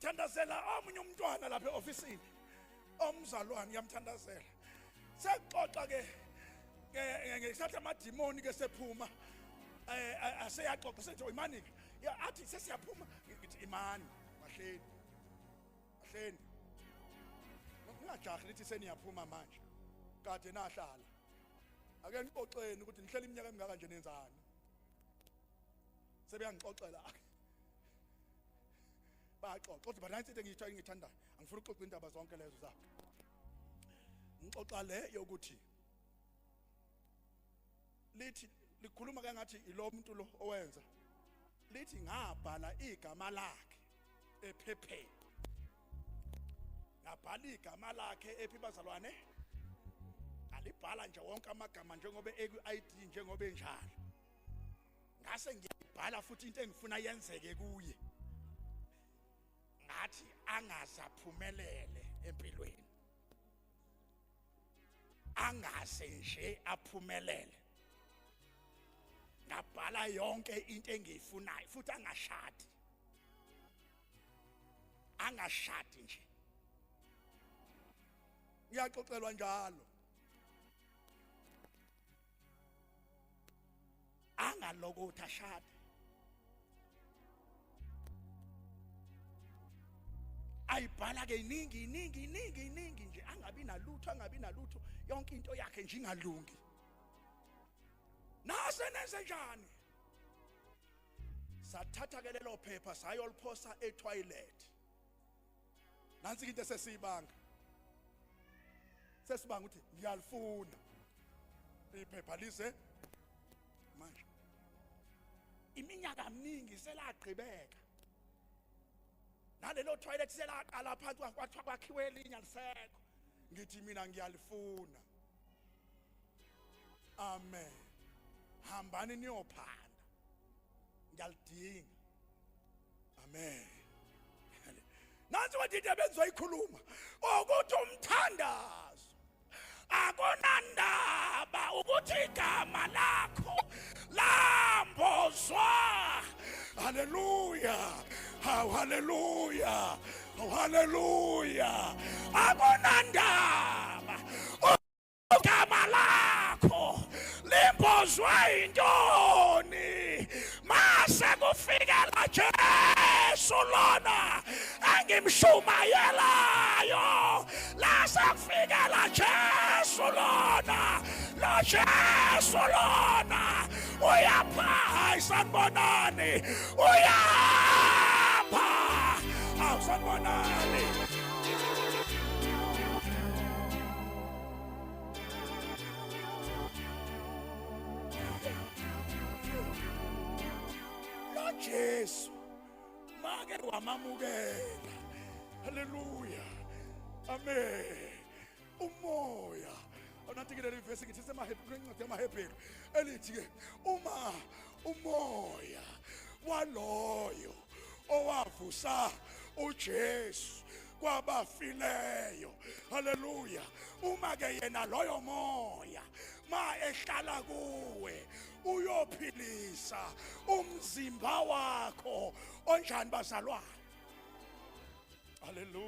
Ngithandazela omunye umntwana lapha eofisini, omzalwane, ngiyamthandazela. Sekuxoxa ke ngesikhathi amadimoni ke sephuma, aseyaxoxa, sethi imani ke, athi sesiyaphuma, ngithi imani, mahleni mahleni, ningajahi nithi seniyaphuma manje, kade nahlala. Ake nixoxeni ukuthi nihlele iminyaka emingaka nje nenzani. Sebeyangixoxela, baxoxa kodwa bana into engiyithola engiyithandayo, angifuni ukuxoxa indaba zonke lezo zabo. Ngixoxa le yokuthi lithi likhuluma kangathi ilo muntu lo owenza, lithi ngabhala igama lakhe ephepheni, ngabhala igama lakhe ephi bazalwane, alibhala nje wonke amagama njengoba eku-ID njengoba enjalo, ngase ngiyibhala futhi into engifuna yenzeke kuye, ngathi angazaphumelele empilweni, angaze nje aphumelele. Ngabhala yonke into engiyifunayo futhi angashadi, angashadi nje. Ngiyaxoxelwa njalo, angalokothi ashade. Ayibhala ke iningi iningi iningi iningi nje, angabi nalutho, angabi nalutho, yonke into yakhe nje ingalungi. Nase nenze njani? Sathatha ke lelo phepha sayoliphosa etoilet. Nansi into esesiyibanga, sesibanga ukuthi ngiyalifuna iphepha lize manje. Iminyaka eminingi selagqibeka nalelo toilet selaqala phansi, kwathiwa kwakhiwe elinye alisekho. Ngithi mina ngiyalifuna. Amen. Hambani niyophanda, ngiyalidinga. Amen. Nansi kodwa into ebengizoyikhuluma ukuthi umthandazo akunandaba ukuthi igama lakho lambozwa. Haleluya, haleluya, haleluya. Akunandaba igama lakho limbozwe intoni mase kufikela Jesu lona engimshumayelayo, lase kufikela Jesu lona, lo Jesu lona uyapha. Hayi sanibonani, uyapha. Awu sanibonani. Lo Jesu make wamamukela. Haleluya, amen. Umoya awunathi ke leli verse ngithi semaHebheru, incwadi yamaHebheru elithi ke uma umoya waloyo owavusa uJesu kwabafileyo, haleluya, uma ke yena loyo moya ma ehlala kuwe uyophilisa umzimba wakho onjani bazalwane. Haleluya.